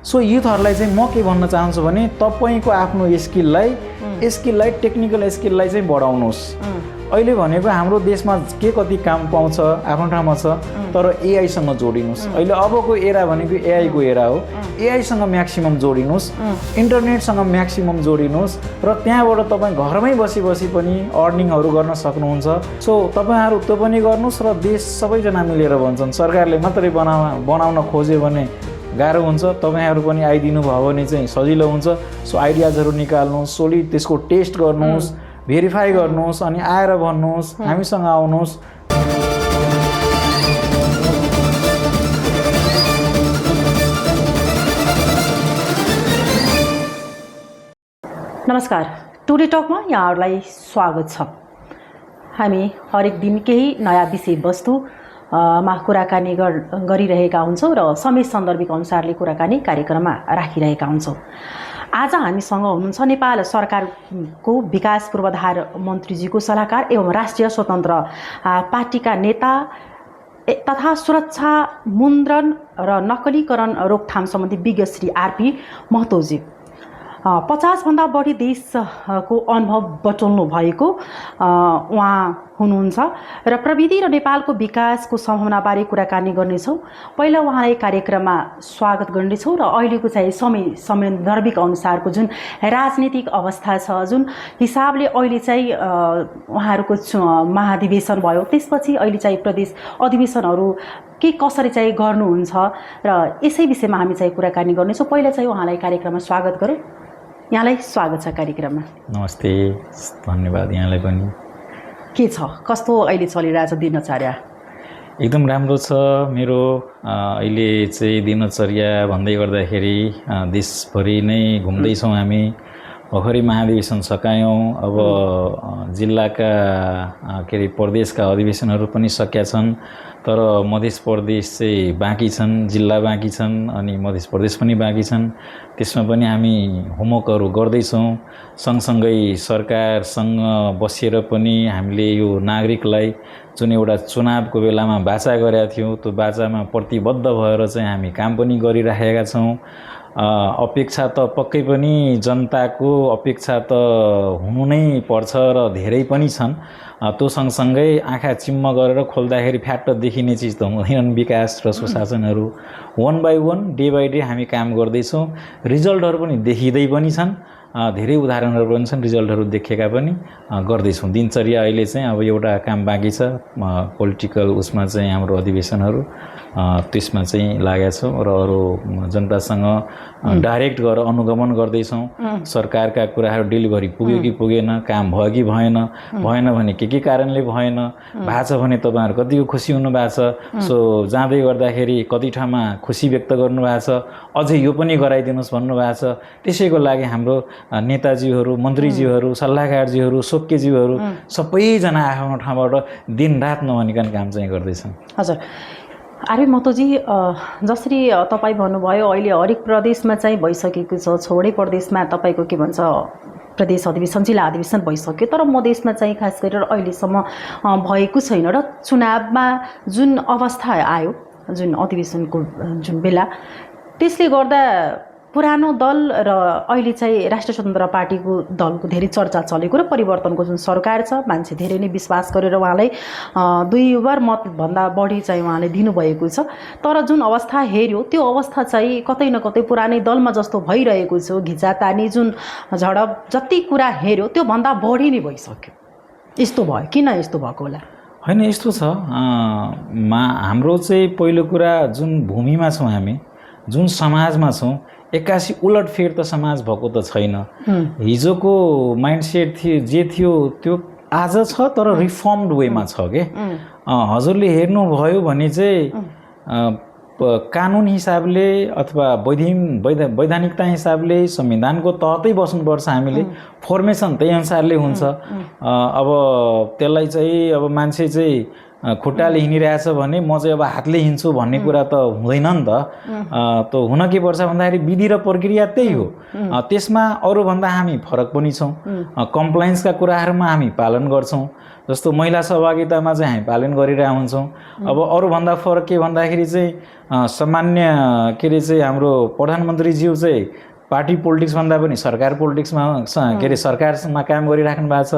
So युथहरूलाई चाहिँ म के भन्न चाहन्छु भने तपाईँको आफ्नो स्किललाई टेक्निकल स्किललाई चाहिँ बढाउनुहोस्। अहिले भनेको हाम्रो देशमा के कति काम पाउँछ आफ्नो ठाउँमा छ, तर एआईसँग जोडिनुहोस्। अहिले अबको एरा भनेको एआईको एरा हो। एआईसँग म्याक्सिमम जोडिनुहोस्, इन्टरनेटसँग म्याक्सिमम जोडिनुहोस् र त्यहाँबाट तपाईँ घरमै बसी पनि अर्निङहरू गर्न सक्नुहुन्छ। सो तपाईँहरू त्यो पनि गर्नुहोस् र देश सबैजना मिलेर भन्छन् सरकारले मात्रै बनाउन खोज्यो भने गाह्रो हुन्छ, तपाईँहरू पनि आइदिनु भयो भने चाहिँ सजिलो हुन्छ। सो आइडियाजहरू निकाल्नुहोस्, सोलिड त्यसको टेस्ट गर्नुहोस्, भेरिफाई गर्नुहोस्, अनि आएर भन्नुहोस्, हामीसँग आउनुहोस्। नमस्कार, टुडे टकमा यहाँहरूलाई स्वागत छ। हामी हरेक दिन केही नयाँ विषयवस्तुमा कुराकानी गरिरहेका हुन्छौँ र समय सन्दर्भिक अनुसारले कुराकानी कार्यक्रममा राखिरहेका हुन्छौँ। आज हामीसँग हुनुहुन्छ नेपाल सरकारको विकास पूर्वाधार मन्त्रीजीको सल्लाहकार एवं राष्ट्रिय स्वतन्त्र पार्टीका नेता तथा सुरक्षा मुद्रण र नक्कलीकरण रोकथाम सम्बन्धी विज्ञ श्री आरपी महतोजी। 50 भन्दा बढी देशको अनुभव बटुल्नु भएको उहाँ हुनुहुन्छ र प्रविधि र नेपालको विकासको सम्भावनाबारे कुराकानी गर्नेछौँ। पहिला उहाँलाई कार्यक्रममा स्वागत गर्नेछौँ र अहिलेको चाहिँ सन्दर्भिक अनुसारको जुन राजनीतिक अवस्था छ, जुन हिसाबले अहिले चाहिँ उहाँहरूको महाधिवेशन भयो, त्यसपछि अहिले चाहिँ प्रदेश अधिवेशनहरू के कसरी चाहिँ गर्नुहुन्छ र यसै विषयमा हामी चाहिँ कुराकानी गर्नेछौँ। पहिला चाहिँ उहाँलाई कार्यक्रममा स्वागत गरौँ। यहाँलाई स्वागत छ कार्यक्रममा। नमस्ते, धन्यवाद यहाँलाई पनि। के छ, कस्तो अहिले चलिरहेछ दिनचर्या? एकदम राम्रो छ मेरो अहिले चाहिँ दिनचर्या भन्दै गर्दाखेरि देशभरि नै घुम्दैछौँ हामी। भर्खरै महाधिवेशन सकायौँ, अब जिल्लाका के अरे प्रदेशका अधिवेशनहरू पनि सकिया छन्, तर मध्य प्रदेश चाहिँ बाँकी छन्, जिल्ला बाँकी छन्, अनि मध्य प्रदेश पनि बाँकी छन्। त्यसमा पनि हामी होमवर्कहरू गर्दैछौँ। सँगसँगै सरकारसँग बसेर पनि हामीले यो नागरिकलाई जुन एउटा चुनावको बेलामा वाचा गरेका थियौँ, त्यो वाचामा प्रतिबद्ध भएर चाहिँ हामी काम पनि गरिराखेका छौँ। अपेक्षा त पक्कै पनि जनताको अपेक्षा त हुनु नै पर्छ र धेरै पनि छन्। त्यो सँगसँगै आँखा चिम्म गरेर खोल्दाखेरि फ्याट्ट देखिने चिज त हुँदैनन्। विकास र सुशासनहरू one by one, day by day हामी काम गर्दैछौँ। रिजल्टहरू पनि देखिँदै पनि छन्, धेरै उदाहरणहरू पनि छन् रिजल्टहरू देखेका पनि गर्दैछौँ। दिनचर्या अहिले चाहिँ अब एउटा काम बाँकी छ, पोलिटिकल उसमा चाहिँ हाम्रो अधिवेशनहरू त्यसमा चाहिँ लागेका छौँ र अरू जनतासँग डाइरेक्ट गरेर अनुगमन गर्दैछौँ। सरकारका कुराहरू डेलिभरी पुग्यो कि पुगेन, काम भयो कि भएन भने के कारणले भएन, भएको छ भने तपाईँहरू कतिको खुसी हुनु भएको छ। सो जाँदै गर्दाखेरि कति ठाउँमा खुसी व्यक्त गर्नुभएको छ, अझै यो पनि गराइदिनुहोस् भन्नुभएको छ। त्यसैको लागि हाम्रो नेताजीहरू, मन्त्रीजीहरू, सल्लाहकारजीहरू, सोक्केजीहरू सबैजना आफ्नो ठाउँबाट दिनरात नभनिकन काम चाहिँ गर्दैछन्। हजुर आरपी महतोजी, जसरी तपाईँ भन्नुभयो अहिले हरेक प्रदेशमा चाहिँ भइसकेको छ, छोडै प्रदेशमा तपाईँको के भन्छ प्रदेश अधिवेशन, जिल्ला अधिवेशन भइसक्यो, तर मधेसमा चाहिँ खास गरेर अहिलेसम्म भएको छैन र चुनावमा जुन अवस्था आयो, जुन अधिवेशनको जुन बेला, त्यसले गर्दा पुरानो दल र अहिले चाहिँ राष्ट्रिय स्वतन्त्र पार्टीको दलको धेरै चर्चा चलेको र परिवर्तनको जुन सरकार छ, मान्छे धेरै नै विश्वास गरेर उहाँलाई 2 बार मतभन्दा बढी चाहिँ उहाँले दिनुभएको छ। तर जुन अवस्था हेऱ्यो त्यो अवस्था चाहिँ कतै न कतै पुरानै दलमा जस्तो भइरहेको छ। घिचातानी जुन झडप जति कुरा हेऱ्यो त्योभन्दा बढी नै भइसक्यो। यस्तो भयो, किन यस्तो भएको होला? होइन, यस्तो छ, हाम्रो चाहिँ पहिलो कुरा जुन भूमिमा छौँ हामी, जुन समाजमा छौँ, एक्कासी उलटफेर त समाज भएको त छैन। हिजोको माइन्डसेट जे थियो त्यो आज छ, तर रिफर्मड वेमा छ के। हजुरले हेर्नुभयो भने चाहिँ कानुन हिसाबले अथवा वैधानिकता हिसाबले संविधानको तहतै बस्नुपर्छ हामीले, फर्मेसन त्यही अनुसारले हुन्छ। अब त्यसलाई चाहिँ अब मान्छे चाहिँ खुट्टाले हिँडिरहेछ भने म चाहिँ अब हातले हिँड्छु भन्ने कुरा त हुँदैन नि त। त हुन के पर्छ भन्दाखेरि विधि र प्रक्रिया त्यही हो। त्यसमा अरूभन्दा हामी फरक पनि छौँ। कम्प्लायन्सका कुराहरूमा हामी पालन गर्छौँ। जस्तो महिला सहभागितामा चाहिँ हामी पालन गरिरहेका हुन्छौँ। अब अरूभन्दा फरक के भन्दाखेरि चाहिँ सामान्य के अरे चाहिँ हाम्रो प्रधानमन्त्रीज्यू चाहिँ पार्टी पोलिटिक्स भन्दा पनि सरकार पोलिटिक्समा के अरे सरकारमा काम गरिराख्नु भएको छ।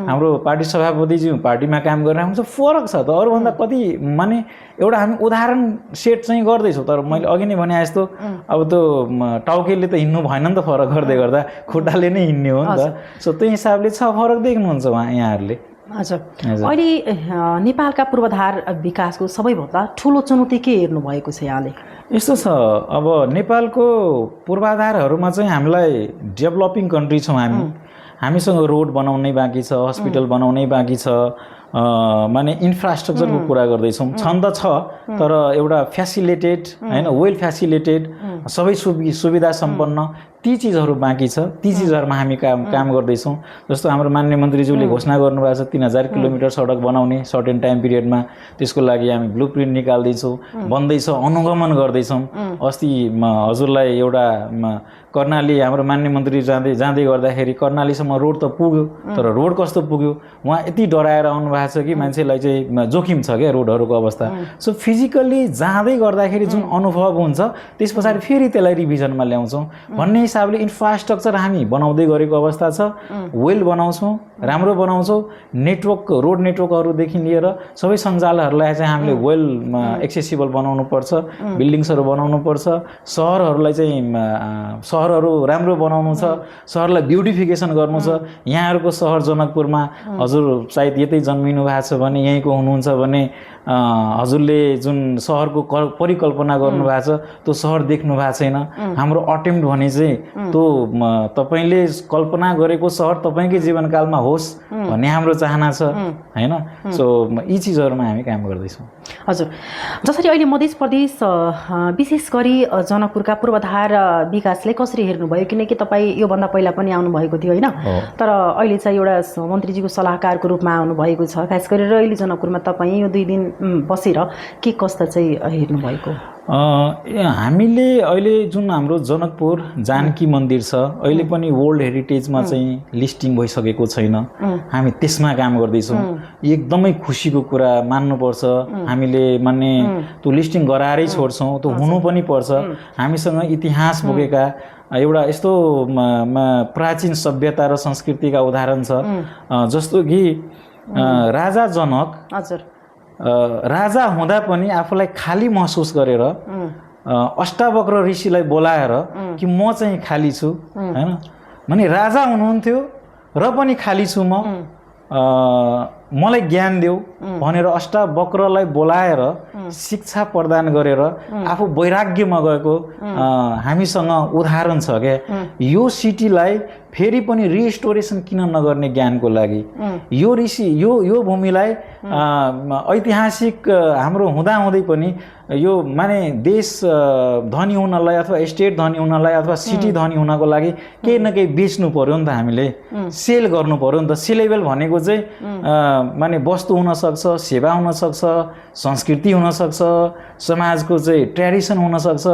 हाम्रो पार्टी सभापतिज्यू पार्टीमा काम गरिरहेको हुन्छ। फरक छ त अरूभन्दा कति। माने एउटा हामी उदाहरण सेट चाहिँ गर्दैछौँ। तर मैले अघि नै भने जस्तो अब त्यो टाउकेले त हिँड्नु भएन नि त, फरक गर्दै गर्दा खुट्टाले नै हिँड्ने हो नि त। सो त्यही हिसाबले छ फरक देख्नुहुन्छ यहाँहरूले। हजुर, अहिले नेपालका पूर्वाधार विकासको सबैभन्दा ठुलो चुनौती के हेर्नु भएको छ यहाँले? यस्तो छ, अब नेपालको पूर्वाधारहरूमा चाहिँ हामीलाई डेभलपिङ कन्ट्री छौँ हामीसँग रोड बनाउनै बाँकी छ, हस्पिटल बनाउनै बाँकी छ, माने इन्फ्रास्ट्रक्चरको कुरा गर्दैछौँ। छन् त छ, तर एउटा फ्यासिलिटेड होइन, वेल फ्यासिलिटेड, सबै सुविधा सम्पन्न ती चिजहरू बाँकी छ। ती चिजहरूमा हामी काम गर्दैछौँ। जस्तो हाम्रो माननीय मन्त्रीज्यूले घोषणा गर्नुभएको छ 3000 किलोमिटर सडक बनाउने सर्टेन टाइम पिरियडमा। त्यसको लागि हामी ब्लु प्रिन्ट निकाल्दैछौँ, बन्दैछ, अनुगमन गर्दैछौँ। अस्ति हजुरलाई एउटा कर्णाली हाम्रो माननीय मन्त्री जाँदै गर्दाखेरि कर्णालीसम्म रोड त पुग्यो, तर रोड कस्तो पुग्यो उहाँ यति डराएर आउनु भएको छ कि मान्छेलाई चाहिँ जोखिम छ क्या रोडहरूको अवस्था। सो फिजिकल्ली जाँदै गर्दाखेरि जुन अनुभव हुन्छ त्यस पछाडि फेरि त्यसलाई रिभिजनमा ल्याउँछौँ भन्ने हिसाबले इन्फ्रास्ट्रक्चर हामी बनाउँदै गरेको अवस्था छ। वेल बनाउँछौँ, राम्रो बनाउँछौँ। नेटवर्क, रोड नेटवर्कहरूदेखि लिएर सबै सञ्जालहरूलाई चाहिँ हामीले वेल एक्सेसिबल बनाउनु पर्छ, बिल्डिङ्सहरू बनाउनु पर्छ। सहरहरूलाई चाहिँ सहरहरू राम्रो बनाउनु छ, सहरलाई ब्युटिफिकेसन गर्नु छ। यहाँहरूको सहर जनकपुरमा हजुर सायद यतै जन्मिनु भएको छ भने, यहीँको हुनुहुन्छ भने हजुरले जुन सहरको परिकल्पना गर्नुभएको छ त्यो सहर देख्नु भएको छैन। हाम्रो अटेम्प्ट भने चाहिँ त्यो तपाईँले कल्पना गरेको सहर तपाईँकै जीवनकालमा होस् भन्ने हाम्रो चाहना छ होइन। सो यी चिजहरूमा हामी काम गर्दैछौँ। हजुर, जसरी अहिले मध्य प्रदेश विशेष गरी जनकपुरका पूर्वाधार विकासले कसरी हेर्नुभयो? किनकि तपाईँ योभन्दा पहिला पनि आउनुभएको थियो होइन, तर अहिले चाहिँ एउटा मन्त्रीजीको सल्लाहकारको रूपमा आउनुभएको छ। खास गरेर अहिले जनकपुरमा तपाईँ यो 2 दिन बसेर के कस्ता चाहिँ हेर्नुभएको? हामीले अहिले जुन हाम्रो जनकपुर जानकी मन्दिर छ अहिले पनि वर्ल्ड हेरिटेजमा चाहिँ लिस्टिङ भइसकेको छैन। हामी त्यसमा काम गर्दैछौँ। एकदमै खुसीको कुरा मान्नुपर्छ। हामीले मान्ने त्यो लिस्टिङ गराएरै छोड्छौँ, त्यो हुनु पनि पर्छ। हामीसँग इतिहास बोकेका एउटा यस्तो प्राचीन सभ्यता र संस्कृतिका उदाहरण छ। जस्तो कि राजा जनक राजा हुँदा पनि आफूलाई खाली महसुस गरेर अष्टावक्र ऋषिलाई बोलाएर कि म चाहिँ खाली छु हैन, माने राजा हुनुहुन्थ्यो र पनि खाली छु म, मलाई ज्ञान देऊ भनेर अष्टावक्रलाई बोलाएर शिक्षा प्रदान गरेर आफू वैराग्यमा गएको हामीसँग उदाहरण छ क्या। यो सिटीलाई फेरि पनि रिस्टोरेसन किन नगर्ने ज्ञानको लागि? यो ऋषि यो भूमिलाई ऐतिहासिक हाम्रो हुँदाहुँदै पनि यो माने देश धनी हुनलाई अथवा स्टेट धनी हुनलाई अथवा सिटी धनी हुनको लागि केही न केही बेच्नु पर्यो नि त, हामीले सेल गर्नु पर्यो नि त। सेलेबल भनेको चाहिँ माने वस्तु हुनसक्छ, सेवा हुनसक्छ, संस्कृति हुनसक्छ, समाजको चाहिँ ट्रेडिसन हुनसक्छ।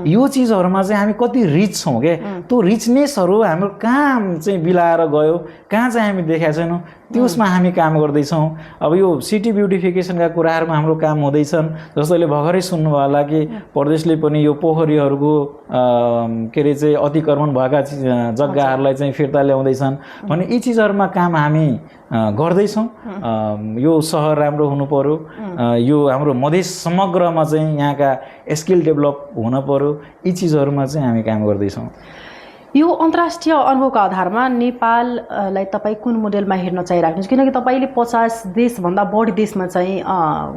यो चिजहरूमा चाहिँ हामी कति रिच छौँ क्या। त्यो रिचनेसहरू हाम्रो कहाँ चाहिँ बिलाएर गयो, कहाँ चाहिँ हामी देखाएको छैनौँ, त्यसमा हामी काम गर्दैछौँ। अब यो सिटी ब्युटिफिकेसनका कुराहरूमा हाम्रो काम हुँदैछन्। जस्तोले भर्खरै सुन्नुभयो होला कि प्रदेशले पनि यो पोखरीहरूको के अरे चाहिँ अतिक्रमण भएका जग्गाहरूलाई चाहिँ फिर्ता ल्याउँदैछन् भने यी चिजहरूमा काम हामी गर्दैछौँ। यो सहर राम्रो हुनु पर्यो, यो हाम्रो मधेस समग्रमा चाहिँ यहाँका स्किल डेभलप हुन पर्यो, यी चिजहरूमा चाहिँ हामी काम गर्दैछौँ। यो अन्तर्राष्ट्रिय अनुभवको आधारमा नेपाललाई तपाईँ कुन मोडेलमा हेर्न चाहिराख्नुहुन्छ? किनकि तपाईँले 50 देशभन्दा बढी देशमा चाहिँ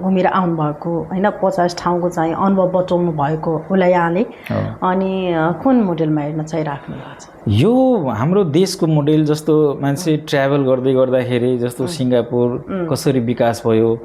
घुमेर आउनुभएको होइन, 50 ठाउँको चाहिँ अनुभव बचाउनु भएको होला यहाँले, अनि कुन मोडेलमा हेर्न चाहिराख्नु भएको छ? यो हाम्रो देशको मोडेल जस्तो मान्छे ट्राभल गर्दै गर्दाखेरि जस्तो सिङ्गापुर कसरी विकास भयो,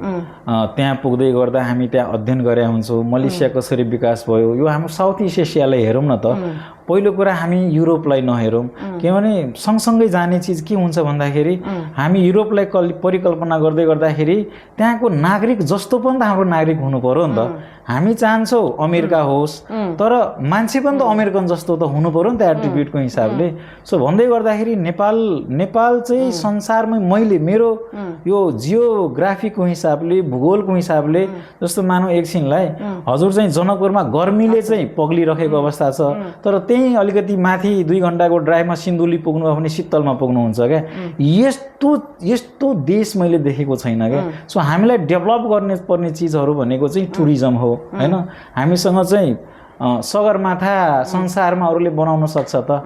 त्यहाँ पुग्दै गर्दा हामी त्यहाँ अध्ययन गरे हुन्छौँ, मलेसिया कसरी विकास भयो, यो हाम्रो साउथ इस्ट एसियालाई हेरौँ न त। पहिलो कुरा हामी युरोपलाई नहेरौँ, किनभने सँगसँगै जाने चिज के हुन्छ भन्दाखेरि हामी युरोपलाई परिकल्पना गर्दै गर्दाखेरि त्यहाँको नागरिक जस्तो पनि त हाम्रो नागरिक हुनु पर्यो नि त। हामी चाहन्छौँ अमेरिका होस्, तर मान्छे पनि त अमेरिकन जस्तो त हुनु पर्यो नि त एट्रिब्युटको हिसाबले। सो भन्दै गर्दाखेरि नेपाल चाहिँ संसारमै मैले मेरो यो जियोग्राफीको हिसाबले, भूगोलको हिसाबले जस्तो मानौँ एकछिनलाई हजुर चाहिँ जनकपुरमा गर्मीले चाहिँ पग्लिरहेको अवस्था छ, तर त्यही अलिकति माथि 2 घण्टाको ड्राइभमा सिन्धुली पुग्नु हो भने शीतलमा पुग्नुहुन्छ क्या। यस्तो देश मैले देखेको छैन क्या। सो हामीलाई डेभलप गर्ने पर्ने चिजहरू भनेको चाहिँ टुरिज्म हो हैन। हामीसँग चाहिँ सगरमाथा संसारमा अरूले बनाउन सक्छ त?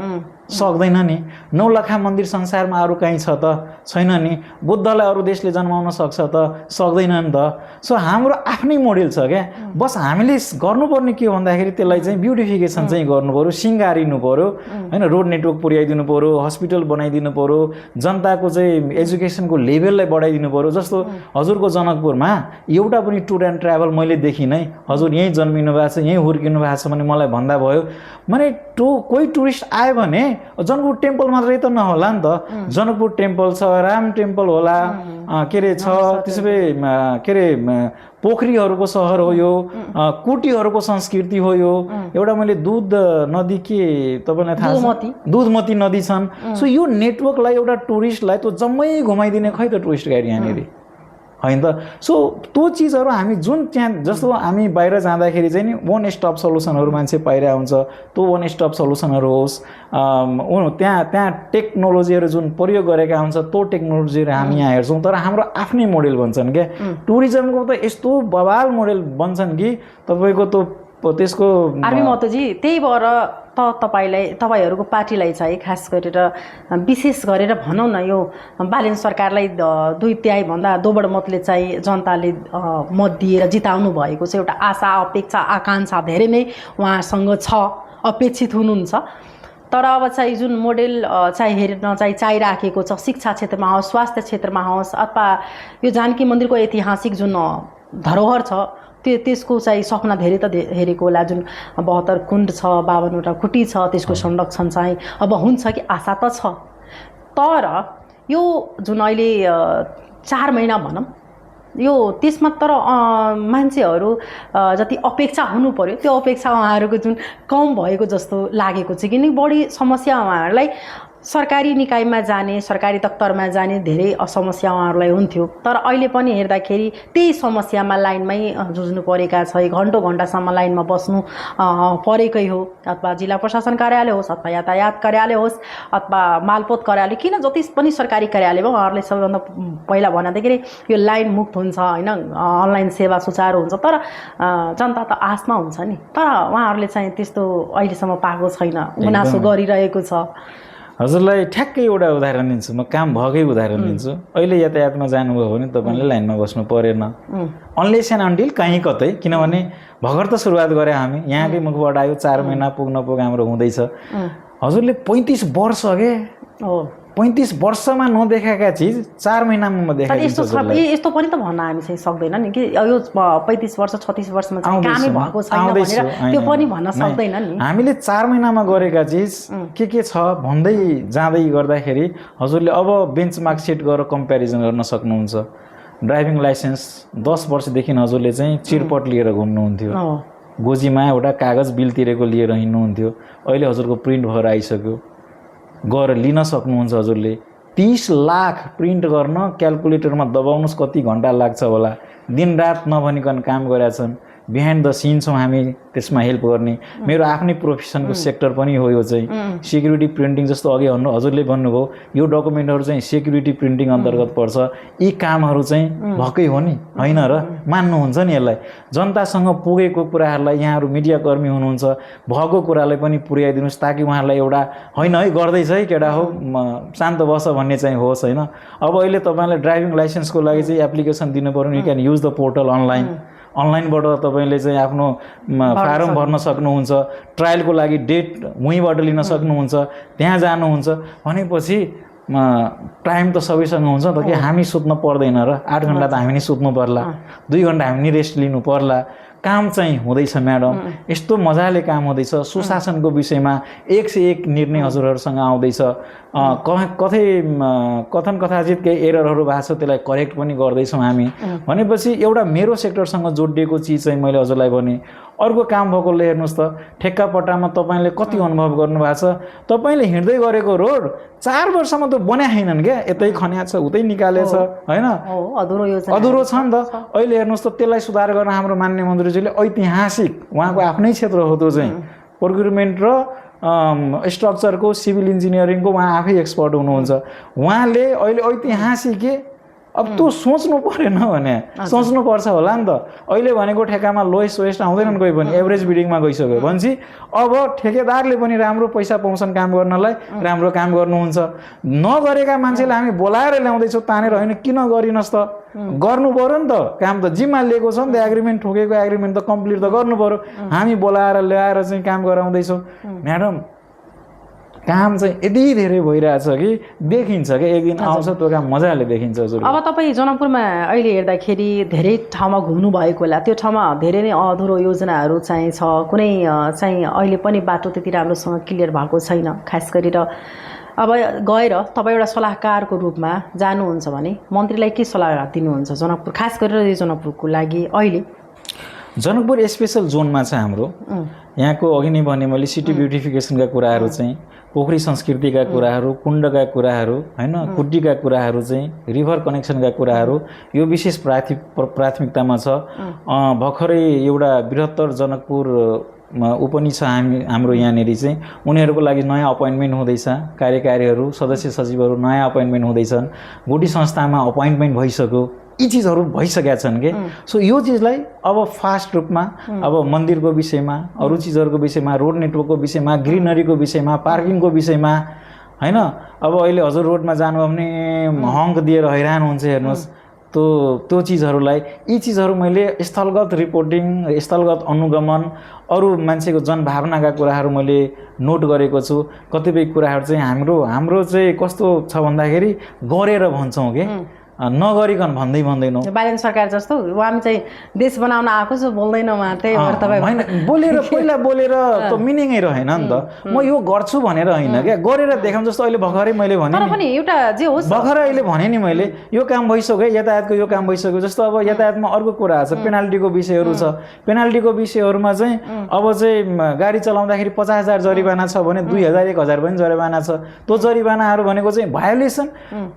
सक्दैन नि। नौलखा मन्दिर संसारमा अरू कहीँ छ त? छैन नि। बुद्धलाई अरू देशले जन्माउन सक्छ त? सक्दैन नि त। सो हाम्रो आफ्नै मोडेल छ क्या। बस हामीले गर्नुपर्ने के हो भन्दाखेरि त्यसलाई चाहिँ ब्युटिफिकेसन चाहिँ गर्नु पर्यो, सिँगारिनु पर्यो हैन। रोड नेटवर्क पुर्याइदिनु पर्यो, हस्पिटल बनाइदिनु पर्यो, जनताको चाहिँ एजुकेसनको लेभललाई बढाइदिनु पर्यो। जस्तो हजुरको जनकपुरमा एउटा पनि टुर एन्ड ट्राभल मैले देखिनँ। हजुर यहीँ जन्मिनु भएको छ, यहीँ हुर्किनु भएको छ भने मलाई भन्दा भयो। माने कोही टुरिस्ट आयो भने जनकपुर टेम्पल मात्रै त नहोला नि त। जनकपुर टेम्पल छ, राम टेम्पल होला, के अरे छ, त्यसो भए के अरे पोखरीहरूको सहर हो यो, कुटीहरूको संस्कृति हो यो। एउटा मैले दुध नदी के तपाईँलाई थाहा छ? दुधमती नदी छन्। सो यो नेटवर्कलाई एउटा टुरिस्टलाई त जम्मै घुमाइदिने खै त टुरिस्ट गाडी यहाँनिर होइन त। सो त्यो चिजहरू हामी जुन त्यहाँ जस्तो हामी बाहिर जाँदाखेरि चाहिँ नि वान स्टप सल्युसनहरू मान्छे पाइरहेको हुन्छ, त्यो वान स्टप सल्युसनहरू होस्। त्यहाँ टेक्नोलोजीहरू जुन प्रयोग गरेका हुन्छ त्यो टेक्नोलोजीहरू हामी यहाँ हेर्छौँ, तर हाम्रो आफ्नै मोडेल भन्छन् क्या। टुरिज्मको त यस्तो बवाल मोडेल बन्छन् कि तपाईँको त्यसको आर्मी महतोजी। त्यही भएर तपाईँहरूको पार्टीलाई चाहिँ खास गरेर विशेष गरेर भनौँ न, यो बालेन सरकारलाई 2/3 भन्दा दोब्बर मतले चाहिँ जनताले मत दिएर जिताउनु भएको चाहिँ एउटा आशा, अपेक्षा, आकाङ्क्षा धेरै नै उहाँसँग छ, अपेक्षित हुनुहुन्छ। तर अब चाहिँ जुन मोडेल चाहिँ हेर्न चाहिँ चाहिराखेको छ, शिक्षा क्षेत्रमा होस्, स्वास्थ्य क्षेत्रमा होस्, अथवा यो जानकी मन्दिरको ऐतिहासिक जुन धरोहर छ त्यसको चाहिँ सपना धेरै त हेरेको होला। जुन 72 कुण्ड छ, 52वटा कुटी छ, त्यसको संरक्षण चाहिँ अब हुन्छ कि आशा त छ। तर यो जुन अहिले 4 महिना भनौँ यो त्यसमा तर मान्छेहरू जति अपेक्षा हुनु पर्यो त्यो अपेक्षा उहाँहरूको जुन कम भएको जस्तो लागेको छ। किनकि बढी समस्या उहाँहरूलाई सरकारी निकायमा जाने, सरकारी दफ्तरमा जाने धेरै समस्या उहाँहरूलाई हुन्थ्यो। तर अहिले पनि हेर्दाखेरि त्यही समस्यामा लाइनमै जुझ्नु परेका छ। घन्टासम्म लाइनमा बस्नु परेकै हो, अथवा जिल्ला प्रशासन कार्यालय होस्, अथवा यातायात कार्यालय होस्, अथवा मालपोत कार्यालय, किन जति पनि सरकारी कार्यालयमा उहाँहरूले सबैभन्दा पहिला भनेदेखि यो लाइन मुक्त हुन्छ होइन, अनलाइन सेवा सुचारू हुन्छ। तर जनता त आशमा हुन्छ नि, तर उहाँहरूले चाहिँ त्यस्तो अहिलेसम्म पाएको छैन, गुनासो गरिरहेको छ। हजुरलाई ठ्याक्कै एउटा उदाहरण दिन्छु, म काम भएकै उदाहरण दिन्छु। अहिले यातायातमा जानुभयो भने तपाईँले लाइनमा बस्नु परेन, अनलेस एन्ड अनटिल कहीँ कतै। किनभने भर्खर त सुरुवात गरे हामी, यहाँकै मुखबाट आयो 4 महिना पुग्न हाम्रो हुँदैछ। हजुरले 35 वर्ष अघि 35 वर्षमा नदेखाएका चिज 4 महिनामा म देखाइदिन्छु। यस्तो पनि त भन्न हामी चाहिँ सक्दैन नि कि यो 35 वर्ष 36 वर्षमा चाहिँ कामै भएको छैन भनेर त्यो पनि भन्न सक्दैन नि। हामीले 4 महिनामा गरेका चिज के छ भन्दै जाँदै गर्दाखेरि हजुरले अब बेन्चमार्क सेट गरेर कम्प्यारिजन गर्न सक्नुहुन्छ। ड्राइभिङ लाइसेन्स 10 वर्षदेखि हजुरले चाहिँ चिरपट लिएर घुम्नुहुन्थ्यो, गोजीमा एउटा कागज बिल तिरेको लिएर हिँड्नुहुन्थ्यो। अहिले हजुरको प्रिन्ट भएर आइसक्यो, गएर लिन सक्नुहुन्छ। हजुरले 30 लाख प्रिन्ट गर्न क्यालकुलेटरमा दबाउनुहोस् कति घन्टा लाग्छ होला। दिनरात नभनिकन काम गरेका छन्। बिहाइन्ड द सिन छौँ हामी त्यसमा हेल्प गर्ने। मेरो आफ्नै प्रोफेसनको सेक्टर पनि हो यो चाहिँ सेक्युरिटी प्रिन्टिङ। जस्तो अघि हजुरले भन्नुभयो यो डकुमेन्टहरू चाहिँ सेक्युरिटी प्रिन्टिङ अन्तर्गत पर्छ। यी कामहरू चाहिँ भएकै हो नि, होइन र? मान्नुहुन्छ नि यसलाई? जनतासँग पुगेको कुराहरूलाई यहाँहरू मिडियाकर्मी हुनुहुन्छ, भएको कुरालाई पनि पुर्याइदिनुहोस् ताकि उहाँहरूलाई एउटा होइन है गर्दैछ है केटा हो शान्त बस भन्ने चाहिँ होस् होइन। अब अहिले तपाईँलाई ड्राइभिङ लाइसेन्सको लागि चाहिँ एप्लिकेसन दिनु पर्यो, you can use the portal online. अनलाइनबाट तपाईँले चाहिँ आफ्नो फारम भर्न सक्नुहुन्छ, ट्रायलको लागि डेट उहीँबाट लिन सक्नुहुन्छ, त्यहाँ जानुहुन्छ भनेपछि टाइम त सबैसँग हुन्छ त कि हामी सुत्न पर्दैन र 8 घन्टा त हामी नि सुत्नु पर्ला, 2 घन्टा हामी नि रेस्ट लिनु पर्ला। काम चाहिँ हुँदैछ म्याडम, यस्तो मजाले काम हुँदैछ। सुशासनको विषयमा 1 से 1 निर्णय हजुरहरूसँग आउँदैछ। कथन कथाचित केही एररहरू भएको छ, त्यसलाई करेक्ट पनि गर्दैछौँ हामी भनेपछि एउटा मेरो सेक्टरसँग जोडिएको चिज चाहिँ मैले हजुरलाई भने। अर्को काम भएकोले हेर्नुहोस् त, ठेक्कापट्टामा तपाईँले कति अनुभव गर्नुभएको छ। तपाईँले हिँड्दै गरेको रोड 4 वर्षमा त बनाएनन् क्या, यतै खन्या छ उतै निकालेछ होइन, अधुरो छ नि त। अहिले हेर्नुहोस् त, त्यसलाई सुधार गर्न हाम्रो माननीय मन्त्रीजीले ऐतिहासिक, उहाँको आफ्नै क्षेत्र हो त्यो चाहिँ, प्रोक्युरमेन्ट र स्ट्रक्चरको सिभिल इन्जिनियरिङको उहाँ आफै एक्सपर्ट हुनुहुन्छ। उहाँले अहिले ऐतिहासिक अब त्यो सोच्नु परेन भने सोच्नुपर्छ होला नि त। अहिले भनेको ठेकामा लोएस्ट वेस्ट आउँदैनन् कोही पनि, एभरेज बिडिङमा गइसक्यो भनेपछि अब ठेकेदारले पनि राम्रो पैसा पाउँछन् काम गर्नलाई, राम्रो काम गर्नुहुन्छ। नगरेका मान्छेलाई हामी बोलाएर ल्याउँदैछौँ तानेर होइन, किन गरिनस् त, गर्नु पर्यो नि त। काम त जिम्मा लिएको छ नि त, एग्रिमेन्ट ठोकेको एग्रिमेन्ट त कम्प्लिट त गर्नु पर्यो। हामी बोलाएर ल्याएर चाहिँ काम गराउँदैछौँ। म्याडम काम चाहिँ यति धेरै भइरहेछ कि देखिन्छ कि एक दिन आउँछ त्यो काम मजाले देखिन्छ हजुर। अब तपाईँ जनकपुरमा अहिले हेर्दाखेरि धेरै ठाउँमा घुम्नु भएको होला, त्यो ठाउँमा धेरै नै अधुरो योजनाहरू चाहिँ छ, कुनै चाहिँ अहिले पनि बाटो त्यति राम्रोसँग क्लियर भएको छैन। खास गरेर अब गएर तपाईँ एउटा सल्लाहकारको रूपमा जानुहुन्छ भने मन्त्रीलाई के सल्लाह दिनुहुन्छ जनकपुर, खास गरेर यो जनकपुरको लागि? अहिले जनकपुर स्पेसल जोनमा छ हाम्रो, यहाँको अघि नै भने मैले सिटी ब्युटिफिकेसनका कुराहरू चाहिँ, पोखरी संस्कृतिका कुराहरू, कुण्डका कुराहरू होइन, कुड्डीका कुराहरू चाहिँ, रिभर कनेक्सनका कुराहरू यो विशेष प्राथमिकतामा छ। भर्खरै एउटा बृहत्तर जनकपुर उपनि छ हाम्रो यहाँनिर चाहिँ, उनीहरूको लागि नयाँ अपोइन्टमेन्ट हुँदैछ, कार्यकारीहरू सदस्य सचिवहरू नयाँ अपोइन्टमेन्ट हुँदैछन्। गुडी संस्थामा अपोइन्टमेन्ट भइसक्यो, यी चिजहरू भइसकेका छन् कि। सो यो चिजलाई अब फास्ट रूपमा अब मन्दिरको विषयमा, अरू चिजहरूको विषयमा, रोड नेटवर्कको विषयमा, ग्रिनरीको विषयमा, पार्किङको विषयमा होइन। अब अहिले हजुर रोडमा जानुभयो भने हङ्क दिएर हैरान हुन्छ हेर्नुहोस्, त्यो चिजहरूलाई, यी चिजहरू मैले स्थलगत रिपोर्टिङ, स्थलगत अनुगमन, अरू मान्छेको जनभावनाका कुराहरू मैले नोट गरेको छु। कतिपय कुराहरू चाहिँ हाम्रो चाहिँ कस्तो छ भन्दाखेरि गरेर भन्छौँ कि नगरिकन भन्दैनौँ। बालेन सरकार जस्तो हामी चाहिँ देश बनाउन आएको छु बोल्दैन उहाँ, त्यही भएर तपाईँ होइन बोलेर पहिला बोलेर त मिनिङै रहेन नि त। म यो गर्छु भनेर होइन क्या, गरेर देखाउँ। जस्तो अहिले भर्खरै मैले भने पनि एउटा जे होस्, भर्खरै अहिले भने नि मैले यो काम भइसक्यो, यातायातको यो काम भइसक्यो। जस्तो अब यातायातमा अर्को कुरा छ, पेनाल्टीको विषयहरू छ। पेनाल्टीको विषयहरूमा चाहिँ अब चाहिँ गाडी चलाउँदाखेरि 50,000 जरिवाना छ भने 2,000 1,000 पनि जरिवाना छ। त्यो जरिवानाहरू भनेको चाहिँ भायोलेसन,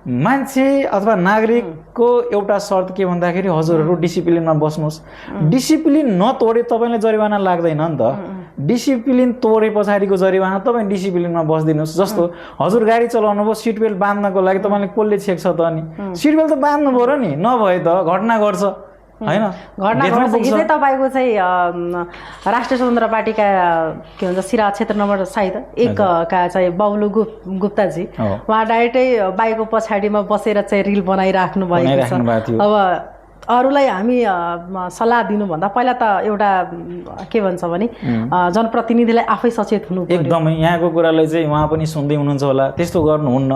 मान्छे अथवा नागरिक को एउटा शर्त के भन्दाखेरि हजुरहरू डिसिप्लिनमा बस्नुहोस्। डिसिप्लिन नतोडे तपाईँलाई जरिवाना लाग्दैन नि त। डिसिप्लिन तोडे पछाडिको जरिवाना तपाईँ डिसिप्लिनमा बस्दिनुहोस्। जस्तो हजुर गाडी चलाउनु भयो, सिट बेल्ट बाँध्नको लागि तपाईँले कसले छेक्छ त? अनि सिट बेल्ट त बाँध्नु पऱ्यो नि, नभए त घटना गर्छ होइन। घटना गर्छ। हिजै तपाईँको चाहिँ राष्ट्रिय स्वतन्त्र पार्टीका के भन्छ सिरा क्षेत्र नम्बर सायद 1 का चाहिँ बबलु गुप्ताजी, उहाँ डाइरेक्टै बाइकको पछाडिमा बसेर चाहिँ रिल बनाइराख्नु भएको छ। अब अरूलाई हामी सल्लाह दिनुभन्दा पहिला त एउटा के भन्छ भने जनप्रतिनिधिलाई आफै सचेत हुनु पर्यो। एकदमै यहाँको कुरालाई चाहिँ उहाँ पनि सुन्दै हुनुहुन्छ होला। त्यस्तो गर्नुहुन्न,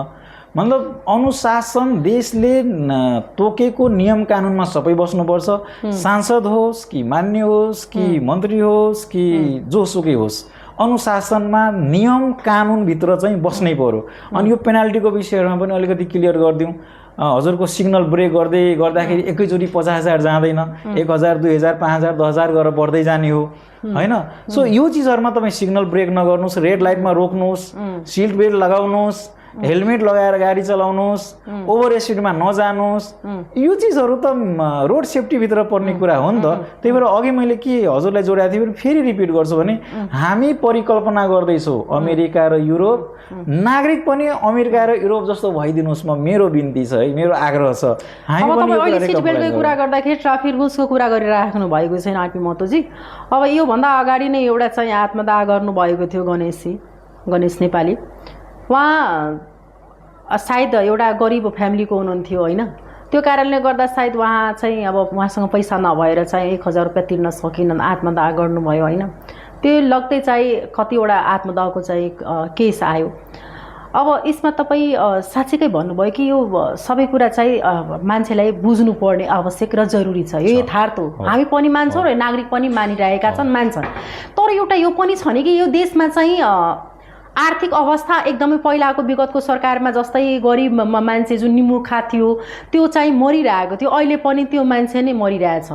मतलब अनुशासन देशले तोकेको नियम कानुनमा सबै बस्नुपर्छ। सांसद होस् कि मान्य होस् कि मन्त्री होस् कि जोसुकै होस्, अनुशासनमा नियम कानुनभित्र चाहिँ बस्नै पर्यो। अनि यो पेनाल्टीको विषयहरूमा पनि अलिकति क्लियर गरिदिउँ। हजुरको सिग्नल ब्रेक गर्दाखेरि एकैचोटि 50,000 जाँदैन, 1,000 2,000 5,000 10,000 गरेर बढ्दै जाने हो होइन। सो यो चिजहरूमा तपाईँ सिग्नल ब्रेक नगर्नुहोस्, रेड लाइटमा रोक्नुहोस्, सिट बेल्ट लगाउनुहोस्, हेलमेट लगाएर गाडी चलाउनुहोस्, ओभर स्पिडमा नजानुहोस्। यो चिजहरू त रोड सेफ्टीभित्र पर्ने कुरा हो नि त। त्यही भएर अघि मैले के हजुरलाई जोडेको थिएँ फेरि रिपिट गर्छु भने हामी परिकल्पना गर्दैछौँ अमेरिका र युरोप, नागरिक पनि अमेरिका र युरोप जस्तो भइदिनुहोस्। मेरो बिन्ती छ है, मेरो आग्रह छ। हामी पनि सिट बेल्टको कुरा गर्दाखेरि ट्राफिक रुल्सको कुरा गरिराख्नु भएको छैन आरपी महतोजी। अब योभन्दा अगाडि नै एउटा चाहिँ आत्मदाह गर्नुभएको थियो गणेश नेपाली। उहाँ सायद एउटा गरिब फ्यामिलीको हुनुहुन्थ्यो होइन, त्यो कारणले गर्दा सायद उहाँ चाहिँ अब उहाँसँग पैसा नभएर चाहिँ 1000 रुपियाँ तिर्न सकिनन्, आत्मदाह गर्नुभयो होइन। त्यो लगतै चाहिँ कतिवटा आत्मदाहको चाहिँ केस आयो। अब यसमा तपाईँ साँच्चीकै भन्नुभयो कि यो सबै कुरा चाहिँ मान्छेलाई बुझ्नुपर्ने आवश्यक र जरुरी छ, यो यथार्थ हो। हामी पनि मान्छौँ र नागरिक पनि मानिरहेका छन्, मान्छन्। तर एउटा यो पनि छ नि कि यो देशमा चाहिँ आर्थिक अवस्था एकदमै पहिलाको विगतको सरकारमा जस्तै गरिब मान्छे जुन निमुखा थियो त्यो चाहिँ मरिरहेको थियो, अहिले पनि त्यो मान्छे नै मरिरहेछ।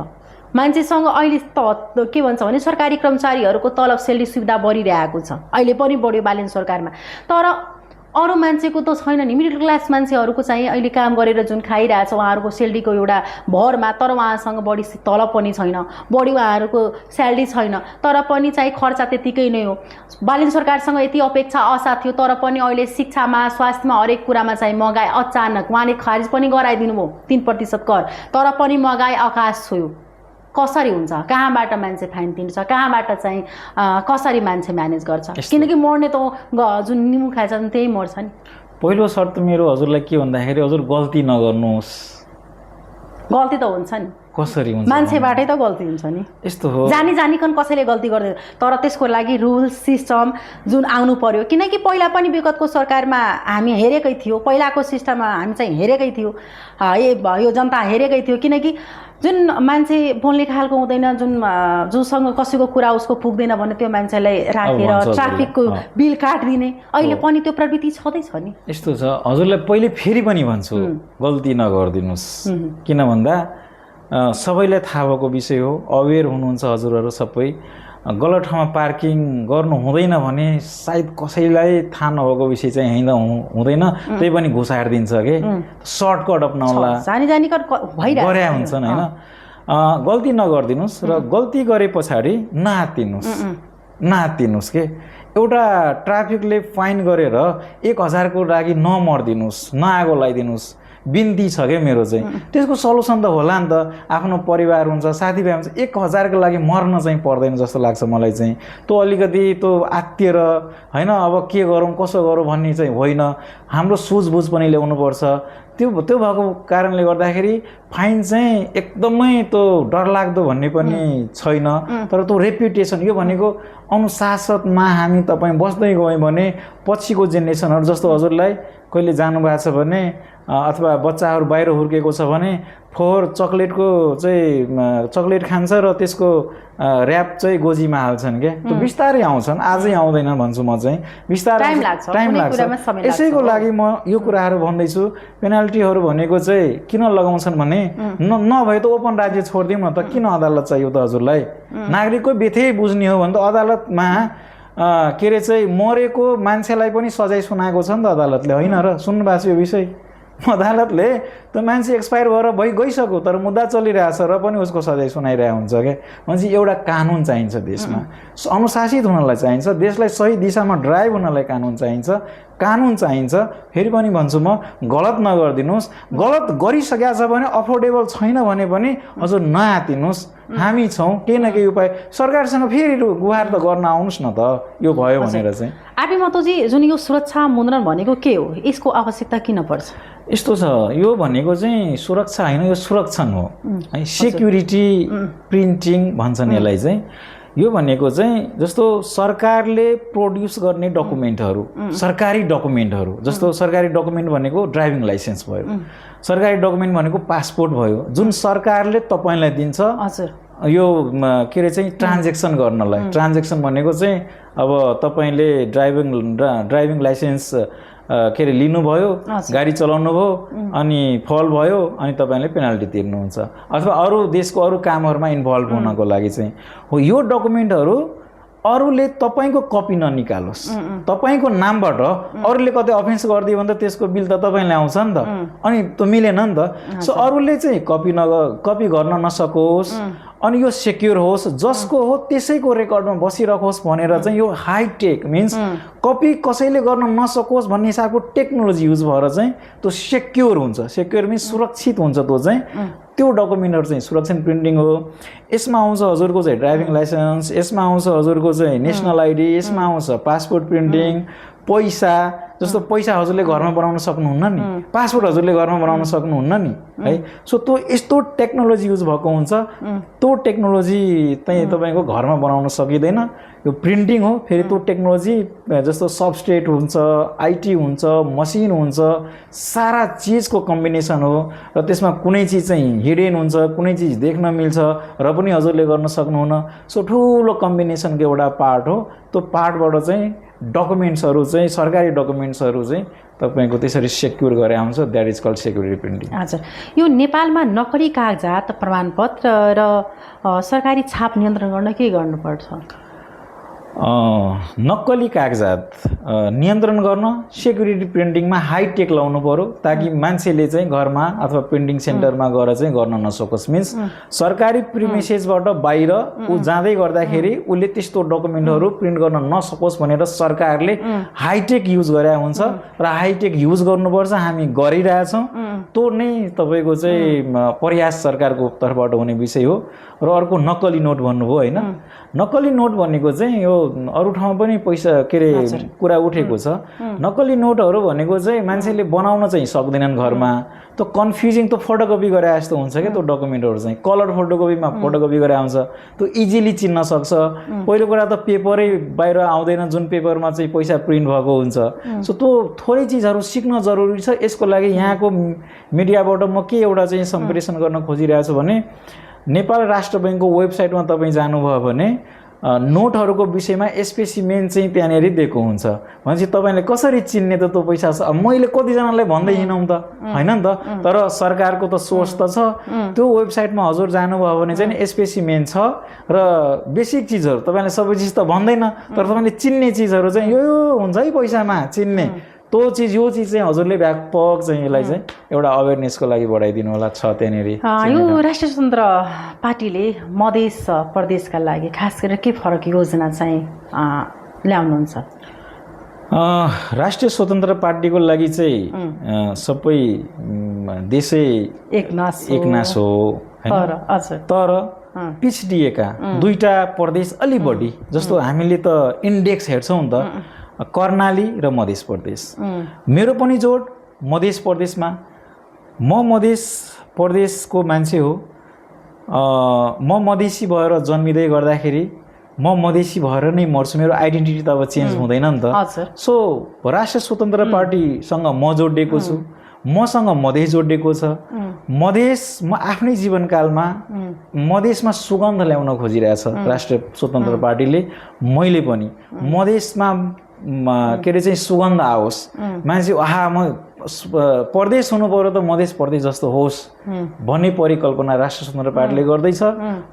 मान्छेसँग अहिले त के भन्छ भने सरकारी कर्मचारीहरूको तलब सेलेरी सुविधा बढिरहेको छ, अहिले पनि बढ्यो बालेन सरकारमा। तर अरू मान्छेको त छैन नि, मिडल क्लास मान्छेहरूको चाहिँ अहिले काम गरेर जुन खाइरहेछ उहाँहरूको सेलेरीको एउटा भरमा, तर उहाँसँग बढी तलब पनि छैन, बढी उहाँहरूको स्यालेरी छैन, तर पनि चाहिँ खर्च त्यतिकै नै हो। बालेन सरकारसँग यति अपेक्षा आशा थियो, तर पनि अहिले शिक्षामा स्वास्थ्यमा हरेक कुरामा चाहिँ महँगाई अचानक उहाँले खारिज पनि गराइदिनु भयो 3% कर, तर पनि महँगाई आकाश छोयो। कसरी हुन्छ? कहाँबाट मान्छे फाइन तिर्छ? कहाँबाट चाहिँ कसरी मान्छे म्यानेज गर्छ? किनकि मर्ने त जुन निमुखा छ त्यही मर्छ नि। पहिलो शर्त मेरो हजुरलाई के भन्दाखेरि हजुर गल्ती नगर्नुहोस्। गल्ती त हुन्छ नि, कसरी हुन्छ? मान्छेबाटै त गल्ती हुन्छ नि। यस्तो हो, जानी जानिकन कसैले गल्ती गर्दैन, तर त्यसको लागि रुल सिस्टम जुन आउनु पर्यो। किनकि पहिला पनि विगतको सरकारमा हामी हेरेकै थियो, पहिलाको सिस्टममा हामी चाहिँ हेरेकै थियो, यो जनता हेरेकै थियो। किनकि जुन मान्छे बोल्ने खालको हुँदैन, जोसँग कसैको कुरा उसको पुग्दैन भने त्यो मान्छेलाई राखेर ट्राफिकको बिल काटिदिने, अहिले पनि त्यो प्रवृत्ति छँदैछ नि। यस्तो छ हजुरलाई पहिले फेरि पनि भन्छु, गल्ती नगरिदिनुहोस्। किन भन्दा सबैलाई थाहा भएको विषय हो, अवेर हुनुहुन्छ हजुरहरू सबै। गलत ठाउँमा पार्किङ गर्नु हुँदैन भने सायद कसैलाई थाहा नभएको विषय चाहिँ हिँड्दा हुँदैन, त्यही पनि घुसाएर दिन्छ कि सर्टकट अपनाउला गरे हुन्छन् होइन। गल्ती नगरिदिनुहोस् र गल्ती गरे पछाडि नहात्तिनुहोस् के। एउटा ट्राफिकले फाइन गरेर 1000 को लागि नमर्दिनुहोस्, नआगो लगाइदिनुहोस्, बिन्ती छ क्या मेरो चाहिँ। त्यसको सल्युसन त होला नि त, आफ्नो परिवार हुन्छ, साथीभाइ हुन्छ, 1000 को लागि मर्न चाहिँ पर्दैन जस्तो लाग्छ मलाई चाहिँ। त्यो अलिकति त्यो आत्तिएर होइन अब के गरौँ कसो गरौँ भन्ने चाहिँ होइन, हाम्रो सुझबुझ पनि ल्याउनुपर्छ। त्यो भएको कारणले गर्दाखेरि फाइन चाहिँ एकदमै त्यो डरलाग्दो भन्ने पनि छैन, तर त्यो रेपुटेसन यो भनेको अनुशासनमा हामी तपाईँ बस्दै गयौँ भने पछिको जेनेरेसनहरू जस्तो हजुरलाई कहिले जानुभएको छ भने अथवा बच्चाहरू बाहिर हुर्केको छ भने फोहोर चक्लेटको चाहिँ चक्लेट खान्छ र त्यसको ऱ्याप चाहिँ गोजीमा हाल्छन् क्या। त्यो बिस्तारै आउँछन्, आजै आउँदैन भन्छु म चाहिँ, बिस्तारै टाइम लाग्छ। यसैको लागि म यो कुराहरू भन्दैछु। पेनाल्टीहरू भनेको चाहिँ किन लगाउँछन् भने नभए त ओपन राज्य छोडिदिउँ न त, किन अदालत चाहियो त हजुरलाई? नागरिकको व्यथै बुझ्ने हो भने त अदालतमा के अरे चाहिँ मरेको मान्छेलाई पनि सजाय सुनाएको छ नि त अदालतले, होइन र? सुन्नुभएको छ यो विषय? अदालतले त्यो मान्छे एक्सपायर भएर गइसक्यो तर मुद्दा चलिरहेछ र पनि उसको सजाय सुनाइरहेको हुन्छ क्या। भनेपछि एउटा कानुन चाहिन्छ देशमा, अनुशासित हुनलाई चाहिन्छ, देशलाई सही दिशामा ड्राइभ हुनलाई कानुन चाहिन्छ। फेरि पनि भन्छु म, गलत नगरिदिनुहोस्। गलत गरिसकेको छ भने अफोर्डेबल छैन भने पनि हजुर नआत्तिनुहोस्, हामी छौँ, केही न केही उपाय सरकारसँग फेरि गुहार त गर्न आउनुहोस् न त, यो भयो भनेर चाहिँ। आरपी महतोजी, जुन यो सुरक्षा मुद्रण भनेको के हो, यसको आवश्यकता किन पर्छ? यस्तो छ, यो भनेको चाहिँ सुरक्षा होइन, यो सुरक्षण हो है, सेक्युरिटी प्रिन्टिङ भन्छन् यसलाई चाहिँ। यो भनेको चाहिँ जस्तो सरकारले प्रोड्युस गर्ने डकुमेन्टहरू, सरकारी डकुमेन्टहरू, जस्तो सरकारी डकुमेन्ट भनेको ड्राइभिङ लाइसेन्स भयो, सरकारी डकुमेन्ट भनेको पासपोर्ट भयो, जुन सरकारले तपाईँलाई दिन्छ यो के अरे चाहिँ ट्रान्जेक्सन गर्नलाई। ट्रान्जेक्सन भनेको चाहिँ अब तपाईँले ड्राइभिङ लाइसेन्स के अरे लिनुभयो, गाडी चलाउनु भयो अनि फल भयो अनि तपाईँले पेनाल्टी तिर्नुहुन्छ, अथवा अरू देशको अरू कामहरूमा इन्भल्भ हुनको लागि चाहिँ हो। यो डकुमेन्टहरू अरूले तपाईँको कपी ननिकालोस्, तपाईँको नामबाट अरूले कतै अफेन्स गरिदियो भने त त्यसको बिल त तपाईँले आउँछ नि त, अनि त्यो मिलेन नि त। सो अरूले चाहिँ कपी गर्न नसकोस् अनि यो सेक्योर होस्, जसको हो त्यसैको रेकर्डमा बसिरहोस् भनेर चाहिँ यो हाइटेक मिन्स कपी कसैले गर्न नसकोस् भन्ने हिसाबको टेक्नोलोजी युज भएर चाहिँ त्यो सेक्योर हुन्छ। सेक्योर मिन्स सुरक्षित हुन्छ। त्यो चाहिँ त्यो डकुमेन्टहरू चाहिँ सुरक्षित प्रिन्टिङ हो। यसमा आउँछ हजुरको चाहिँ ड्राइभिङ लाइसेन्स, यसमा आउँछ हजुरको चाहिँ नेसनल आइडी, यसमा आउँछ पासपोर्ट प्रिन्टिङ, पैसा, जस्तो पैसा हजुरले घरमा बनाउन सक्नुहुन्न नि, पासपोर्ट हजुरले घरमा बनाउन सक्नुहुन्न नि है। सो त्यो यस्तो टेक्नोलोजी युज भएको हुन्छ, त्यो टेक्नोलोजी चाहिँ तपाईँको घरमा बनाउन सकिँदैन। यो प्रिन्टिङ हो, फेरि त्यो टेक्नोलोजी जस्तो सबस्ट्रेट हुन्छ, आइटी हुन्छ, मसिन हुन्छ, सारा चिजको कम्बिनेसन हो र त्यसमा कुनै चिज चाहिँ हिडेन हुन्छ, कुनै चिज देख्न मिल्छ र पनि हजुरले गर्न सक्नुहुन्न। सो ठुलो कम्बिनेसनको एउटा पार्ट हो। त्यो पार्टबाट चाहिँ डकुमेन्ट्सहरू चाहिँ सरकारी डकुमेन्ट्सहरू चाहिँ तपाईँको त्यसरी सेक्युर गरे आउँछ। That is called security printing. हजुर, यो नेपालमा नक्कली कागजात, प्रमाणपत्र र सरकारी छाप नियन्त्रण गर्न के गर्नुपर्छ? नक्कली कागजात नियन्त्रण गर्न सेक्युरिटी प्रिन्टिङमा हाइटेक लाउनु पर्यो, ताकि मान्छेले चाहिँ घरमा अथवा प्रिन्टिङ सेन्टरमा गएर चाहिँ गर्न नसकोस्। मिन्स सरकारी प्रिमिसेसबाट बाहिर ऊ जाँदै गर्दाखेरि उसले त्यस्तो डकुमेन्टहरू प्रिन्ट गर्न नसकोस् भनेर सरकारले हाइटेक युज गरे हुन्छ र हाइटेक युज गर्नुपर्छ। हामी गरिरहेछौँ। त्यो नै तपाईँको चाहिँ प्रयास सरकारको तर्फबाट हुने विषय हो। र अर्को नक्कली नोट भन्नुभयो होइन, नक्कली नोट भनेको चाहिँ यो अरू ठाउँमा पनि पैसा के अरे कुरा उठेको छ। नक्कली नोटहरू भनेको चाहिँ मान्छेले बनाउन चाहिँ सक्दैनन् घरमा, त्यो कन्फ्युजिङ, त्यो फोटोकपी गरे जस्तो हुन्छ क्या त्यो डकुमेन्टहरू चाहिँ। कलर फोटोकपीमा फोटोकपी गरे आउँछ, त्यो इजिली चिन्न सक्छ। पहिलो कुरा त पेपरै बाहिर आउँदैन जुन पेपरमा चाहिँ पैसा प्रिन्ट भएको हुन्छ। सो त्यो थोरै चिजहरू सिक्न जरुरी छ। यसको लागि यहाँको मिडियाबाट म के एउटा चाहिँ सम्प्रेषण गर्न खोजिरहेको छु भने, नेपाल राष्ट्र बैङ्कको वेबसाइटमा तपाईँ जानुभयो भने नोटहरूको विषयमा स्पेसिमेन चाहिँ त्यहाँनिर दिएको हुन्छ। भनेपछि तपाईँले कसरी चिन्ने त त्यो पैसा छ? मैले कतिजनालाई भन्दै हिँडौँ त होइन नि त, तर सरकारको त सोर्स त छ। त्यो वेबसाइटमा हजुर जानुभयो भने चाहिँ स्पेसिमेन छ र बेसिक चिजहरू तपाईँले सबै चिज त भन्दैन, तर तपाईँले चिन्ने चिजहरू चाहिँ यो हुन्छ है पैसामा चिन्ने त्यो चिज, यो चिज चाहिँ हजुरले व्यापक चाहिँ यसलाई चाहिँ एउटा अवेरनेसको लागि बढाइदिनु होला छ त्यहाँनिर। यो राष्ट्रिय स्वतन्त्र पार्टीले मधेस प्रदेशका लागि खास गरेर के फरक योजना चाहिँ ल्याउनुहुन्छ? राष्ट्रिय स्वतन्त्र पार्टीको लागि चाहिँ सबै देशै एकनास हो होइन, तर पिछडिएका दुईटा प्रदेश अलि बढी, जस्तो हामीले त इन्डेक्स हेर्छौँ नि त, कर्णाली र मधेस प्रदेश। मेरो पनि जोड मधेस प्रदेशमा। म मधेस प्रदेशको मान्छे हो। म मधेसी भएर जन्मिँदै गर्दाखेरि म मधेसी भएर नै मर्छु। मेरो आइडेन्टिटी त अब चेन्ज हुँदैन नि त। सो राष्ट्रिय स्वतन्त्र पार्टीसँग म जोडिएको छु, मसँग मधेस जोडिएको छ। मधेस म आफ्नै जीवनकालमा मधेसमा सुगन्ध ल्याउन खोजिरहेछ राष्ट्रिय स्वतन्त्र पार्टीले। मैले पनि मधेसमा के अरे चाहिँ सुगन्ध आओस्, मान्छे आहा म प्रदेश हुनु पर्यो त मधेस प्रदेश जस्तो होस् भन्ने परिकल्पना राष्ट्रिय स्वतन्त्र पार्टीले गर्दैछ,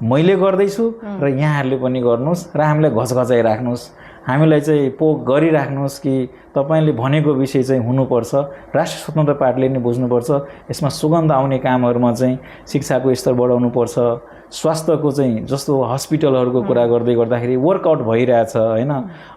मैले गर्दैछु र यहाँहरूले पनि गर्नुहोस् र हामीलाई घचघचाइ राख्नुहोस्, हामीलाई चाहिँ पोक गरिराख्नुहोस् कि तपाईँले भनेको विषय चाहिँ हुनुपर्छ। राष्ट्रिय स्वतन्त्र पार्टीले नै बुझ्नुपर्छ यसमा सुगन्ध आउने कामहरूमा चाहिँ शिक्षाको स्तर बढाउनुपर्छ, स्वास्थ्यको चाहिँ जस्तो हस्पिटलहरूको कुरा गर्दै गर्दाखेरि वर्कआउट भइरहेछ होइन।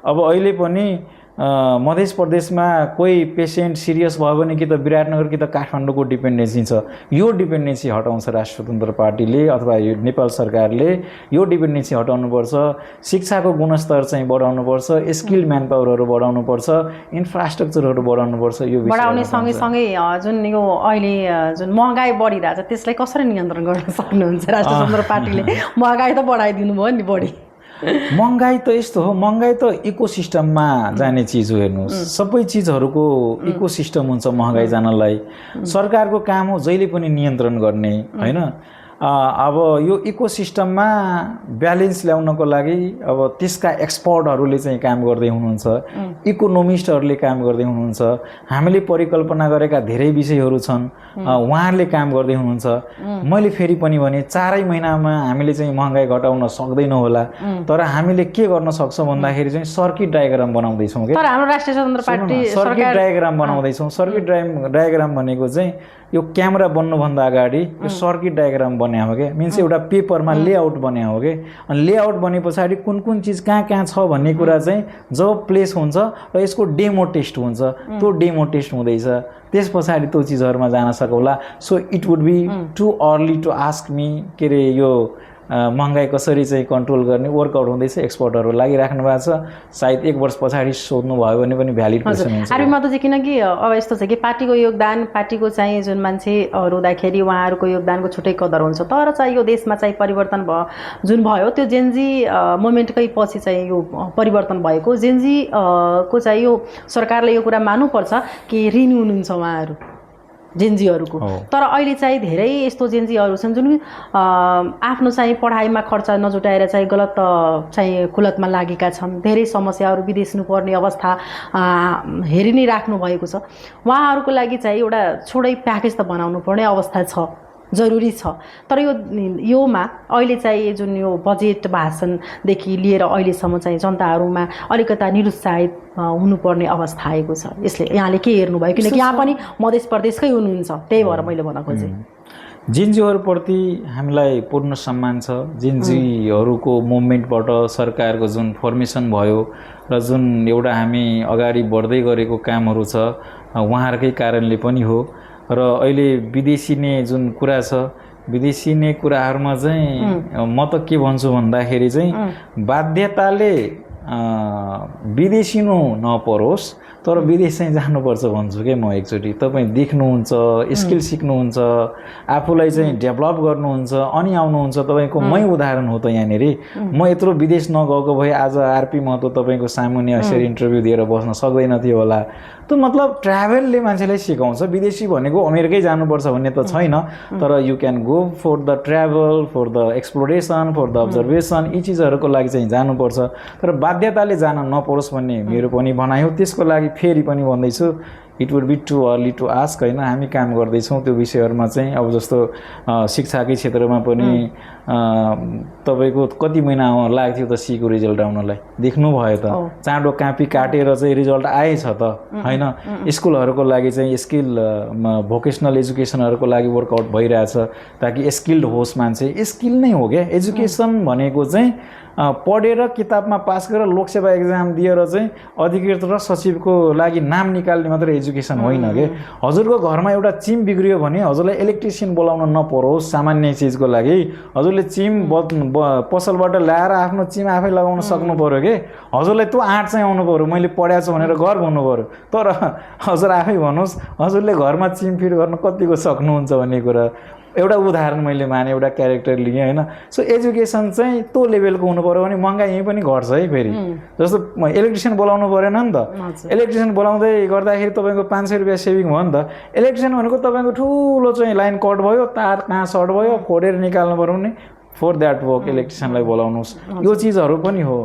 अब अहिले पनि मध्य प्रदेशमा कोही पेसेन्ट सिरियस भयो भने कि त विराटनगर कि त काठमाडौँको डिपेन्डेन्सी छ। यो डिपेन्डेन्सी हटाउँछ राष्ट्रिय स्वतन्त्र पार्टीले अथवा यो नेपाल सरकारले। यो डिपेन्डेन्सी हटाउनुपर्छ, शिक्षाको गुणस्तर चाहिँ बढाउनुपर्छ, स्किल म्यान पावरहरू बढाउनुपर्छ, इन्फ्रास्ट्रक्चरहरू बढाउनुपर्छ। यो बढाउने सँगै जुन यो अहिले जुन महँगाई बढिरहेछ त्यसलाई कसरी नियन्त्रण गर्न सक्नुहुन्छ राष्ट्रिय स्वतन्त्र पार्टीले? महँगाई त बढाइदिनु भयो नि बढी। महँगाई त यस्तो हो, महँगाई त इकोसिस्टममा जाने चिज हो। हेर्नुहोस्, सबै चिजहरूको इकोसिस्टम हुन्छ महँगाई जानलाई। सरकारको काम हो जहिले पनि नियन्त्रण गर्ने होइन। अब यो इकोसिस्टममा ब्यालेन्स ल्याउनको लागि अब त्यसका एक्सपर्टहरूले चाहिँ काम गर्दै हुनुहुन्छ, इकोनोमिस्टहरूले काम गर्दै हुनुहुन्छ, हामीले परिकल्पना गरेका धेरै विषयहरू छन्, उहाँहरूले काम गर्दै हुनुहुन्छ। मैले फेरि पनि भने 4 महिनामा हामीले चाहिँ महँगाई घटाउन सक्दैनौँ होला, तर हामीले के गर्न सक्छौँ भन्दाखेरि चाहिँ सर्किट डायग्राम बनाउँदैछौँ के। तर हाम्रो राष्ट्रिय स्वतन्त्र पार्टी सर्किट डायग्राम बनाउँदैछौँ। सर्किट डायग्राम भनेको चाहिँ यो क्यामेरा बन्नुभन्दा अगाडि यो सर्किट डायग्राम बन्या हो क्या। मिन्स एउटा पेपरमा लेआउट बन्या हो कि। अनि लेआउट बने पछाडि कुन कुन चिज कहाँ कहाँ छ भन्ने कुरा चाहिँ जब प्लेस हुन्छ र यसको डेमो टेस्ट हुन्छ, त्यो डेमो टेस्ट हुँदैछ, त्यस पछाडि त्यो चिजहरूमा जान सकौँला। So it would be too early to ask me के अरे यो महँगाई कसरी चाहिँ कन्ट्रोल गर्ने वर्कआउट हुँदैछ एक्सपर्टहरू लागिराख्नु भएको छ सायद 1 वर्ष पछाडि सोध्नु भयो भने पनि भ्यालिड क्वेसन हुन्छ आरबी महतोजी किनकि अब यस्तो छ कि पार्टीको योगदान पार्टीको चाहिँ जुन मान्छेहरू हुँदाखेरि उहाँहरूको योगदानको छुट्टै कदर हुन्छ तर चाहिँ यो देशमा चाहिँ परिवर्तन जुन भयो त्यो जेनजी मोमेन्टकै पछि चाहिँ यो परिवर्तन भएको जेनजी को चाहिँ यो सरकारले यो कुरा मान्नुपर्छ कि ऋणी हुनुहुन्छ उहाँहरू जेनजीहरूको तर अहिले चाहिँ धेरै यस्तो जेनजीहरू छन् जुन आफ्नो चाहिँ पढाइमा खर्च नजुटाएर चाहिँ गलत चाहिँ कुलतमा लागेका छन् धेरै समस्याहरू विदेश्नु पर्ने अवस्था हेरि नै राख्नु भएको छ उहाँहरूको लागि चाहिँ एउटा छोडै प्याकेज त बनाउनु पर्ने अवस्था छ जरुरी छ तर योमा अहिले चाहिँ जुन यो बजेट भाषणदेखि लिएर अहिलेसम्म चाहिँ जनताहरूमा अलिकता निरुत्साहित हुनुपर्ने अवस्था आएको छ यसले यहाँले के हेर्नुभयो किनकि यहाँ पनि मध्य प्रदेशकै हुनुहुन्छ त्यही भएर मैले भन्न खोजेँ जिन्जीहरूप्रति हामीलाई पूर्ण सम्मान छ जिन्जीहरूको मुभमेन्टबाट सरकारको जुन फर्मेसन भयो र जुन एउटा हामी अगाडि बढ्दै गरेको कामहरू छ उहाँहरूकै कारणले पनि हो र अहिले विदेशिने जुन कुरा छ विदेशिने कुराहरूमा चाहिँ म त के भन्छु भन्दाखेरि चाहिँ बाध्यताले विदेशिनु नपरोस् तर विदेश चाहिँ जानुपर्छ भन्छु के म एकचोटि तपाईँ देख्नुहुन्छ स्किल सिक्नुहुन्छ आफूलाई चाहिँ डेभलप गर्नुहुन्छ अनि आउनुहुन्छ तपाईँको मै उदाहरण हो त यहाँनिर म यत्रो विदेश नगएको भए आज आरपी महतो तपाईँको सामुन्य यसरी इन्टरभ्यू दिएर बस्न सक्दैन थियो होला त मतलब ट्राभलले मान्छेलाई सिकाउँछ विदेशी भनेको अमेरिकै जानुपर्छ भन्ने त छैन तर you can go for the travel for the exploration for the observation यी चिजहरूको लागि चाहिँ जानुपर्छ तर बाध्यताले जान नपरोस् भन्ने मेरो पनि भनाइ हो त्यसको लागि फेरि पनि भन्दैछु it would be too early to ask होइन हामी काम गर्दैछौँ त्यो विषयहरूमा चाहिँ अब जस्तो शिक्षाकै क्षेत्रमा पनि तपाईँको कति महिना लाग्थ्यो त सीको रिजल्ट आउनलाई देख्नुभयो त चाँडो कापी काटेर चाहिँ रिजल्ट आएछ त होइन स्कुलहरूको लागि चाहिँ स्किल भोकेसनल एजुकेसनहरूको लागि वर्कआउट भइरहेछ ताकि स्किल्ड होस् मान्छे स्किल नै हो क्या एजुकेसन भनेको चाहिँ पढेर किताबमा पास गरेर लोकसेवा एक्जाम दिएर चाहिँ अधिकृत र सचिवको लागि नाम निकाल्ने मात्र एजुकेसन होइन के हजुरको घरमा एउटा चिम बिग्रियो भने हजुरलाई इलेक्ट्रिसियन बोलाउन नपरोस् सामान्य चिजको लागि हजुरले चिम पसलबाट ल्याएर आफ्नो चिम आफै लगाउन सक्नु पर्यो के हजुरलाई त्यो आँट चाहिँ आउनु पर्यो मैले पढाएको छु भनेर गर्व हुनु पर्यो तर हजुर आफै भन्नुहोस् हजुरले घरमा चिम फिट गर्न कतिको सक्नुहुन्छ भन्ने कुरा एउटा उदाहरण मैले माने एउटा क्यारेक्टर लिएँ होइन सो एजुकेसन चाहिँ त्यो लेभलको हुनु पर्यो भने महँगाई यहीँ पनि घट्छ है फेरि जस्तो इलेक्ट्रिसियन बोलाउनु परेन नि त इलेक्ट्रिसियन बोलाउँदै गर्दाखेरि तपाईँको 500 रुपियाँ सेभिङ भयो नि त इलेक्ट्रिसियन भनेको तपाईँको ठुलो चाहिँ लाइन कट भयो तार कहाँ सर्ट भयो फोडेर निकाल्नु पर्यो भने फर द्याट वर्क इलेक्ट्रिसियनलाई बोलाउनुहोस् यो चिजहरू पनि हो।